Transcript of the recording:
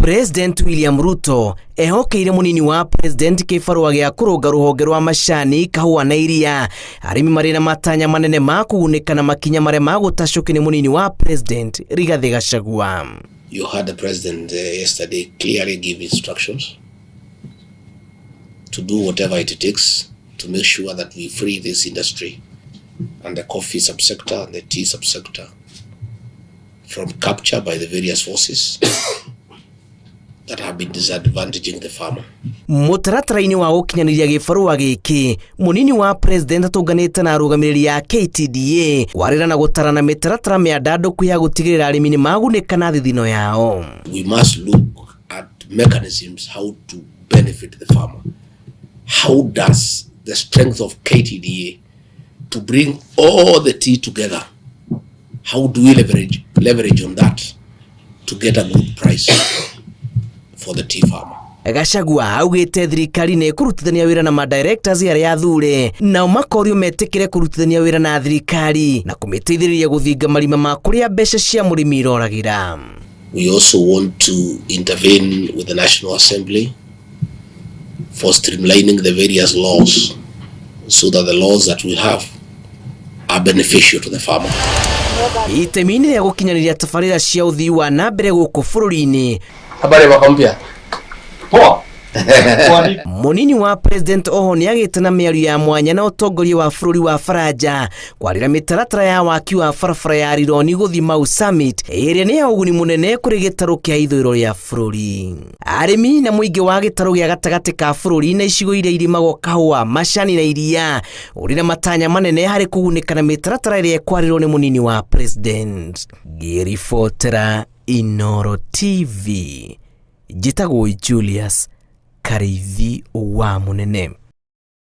President William Ruto ehokeire mũnini wa president kĩbarũa gĩa kũrũnga rũhonge rwa macani, kahũa na iria. Arĩmi marĩ na matanya manene ma kũgunĩka na makinya marĩa magũtacũki nĩ mũnini wa president Rigathĩ Gachagua. You heard the president yesterday clearly give instructions to do whatever it takes to make sure that we free this industry and the coffee subsector and the tea subsector from capture by the various forces that have been disadvantaging the farmer. Mũtaratara-inĩ wa gũkinyanĩria gĩbarũa gĩkĩ, mũnini wa president atũnganĩte na arũgamĩrĩri a KTDA kwarĩra na gũtarana mĩtaratara mĩandandũku ya gũtigĩrĩra arĩmi nĩ magunĩka na thithino yao. We must look at mechanisms how to benefit the farmer. How does the strength of KTDA to bring all the tea together, how do we leverage on that to get a good price for the tea farmer? Gachagua augĩte thirikari nĩ ĩkũrutithania wĩra na madirectors arĩa athure nao makorio metĩkĩre kũrutithania wĩra na thirikari na kũmĩteithĩrĩria gũthinga marima ma kũrĩa mbeca cia mũrĩmi iroragĩra. We also want to intervene with the National Assembly for streamlining the various laws so that the laws that we have are beneficial to the farmer. Itemi-inĩ rĩa gũkinyanĩria tabarĩra cia ũthii wa na mbere gũkũ bũrũri-inĩ. Habari mwaka mpya. Poa. Poa vipi? Mũnini wa president oho nĩagĩte na mĩario ya mwanya na ũtongoria wa bũrũri wa Faranja kwarĩra mĩtaratara ya waki wa barabara ya Rironi gũthiĩ Mau Summit ĩrĩa nĩ ya ũguni mũnene kũrĩ gĩtarũ kĩa ithũĩro rĩa bũrũri. Arĩmi na mũingĩ wa gĩtarũ gĩa gatagatĩ ka bũrũri na icigo iria irimagwo kahũa, macani na iria ũrĩ na matanya manene harĩ kũgunĩka na mĩtaratara ĩrĩa ĩkwarĩrwo nĩ mũnini wa president. Ngĩribotera Inoro TV, njĩtagwo Julius Karĩithi wa Mũnene.